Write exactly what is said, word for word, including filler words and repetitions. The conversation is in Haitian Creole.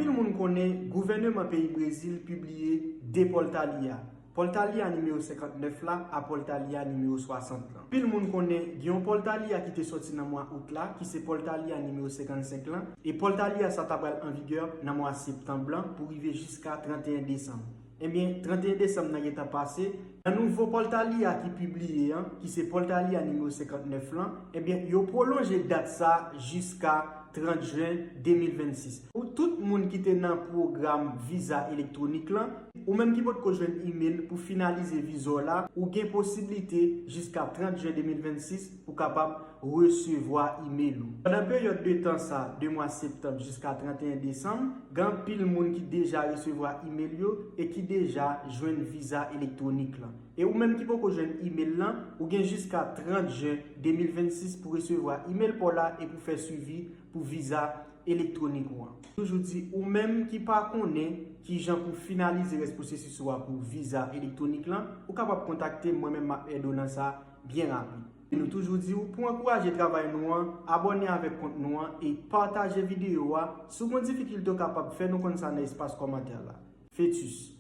Anpil moun konnen gouvèneman peyi Brezil pibliye de Portalia. Portalia nimewo senkantnèf la a Portalia nimewo swasant lan. Anpil moun konnen gen yon Portalia ki te sòti nan mwa out la, ki se Portalia nimewo senkannsenk lan, e Portalia sa ta pral an vigè nan mwa septanm lan pou rive jiska tranteyen desanm. Ebyen, tranteyen desanm nan gentan pase. Nan nouvo Portalia ki pibliye an, ki se Portalia nimewo senkantnèf lan, ebyen, yo pwolonje dat sa jiska trant jen de mil vennsis. Pou tout moun ki te nan pwogram viza elektwonik lan, ou menm ki potko jwenn imèl pou finalize viza w la, ou gen posiblite jiska trant jen de mil vennsis pou kapab resevwa imèl ou. Pandan peryòd de tan sa, de mwa septanm jiska tranteyen desanm, gen anpil moun ki deja resevwa imèl yo e ki deja jwenn viza elektwonik lan. E ou menm ki poko jwenn imèl lan, ou gen jiska trant jen de mil vennsis pou resevwa imèl pa w la e pou fè swivi pou viza elektwonik ou an. Toujou di ou menm ki pa konnen kijan pou finalize rès pwosesis ou a pou viza elektwonik lan, ou kapab kontakte m, mwen menm m ap ede w nan sa byen rapid. E nou toujou di w pou ankouraje travay nou an, abòne avèk kont nou an e pataje videyo a. Si w gen difikilte, w kapab fè nou konn sa nan espas kòmantè la. Fetus.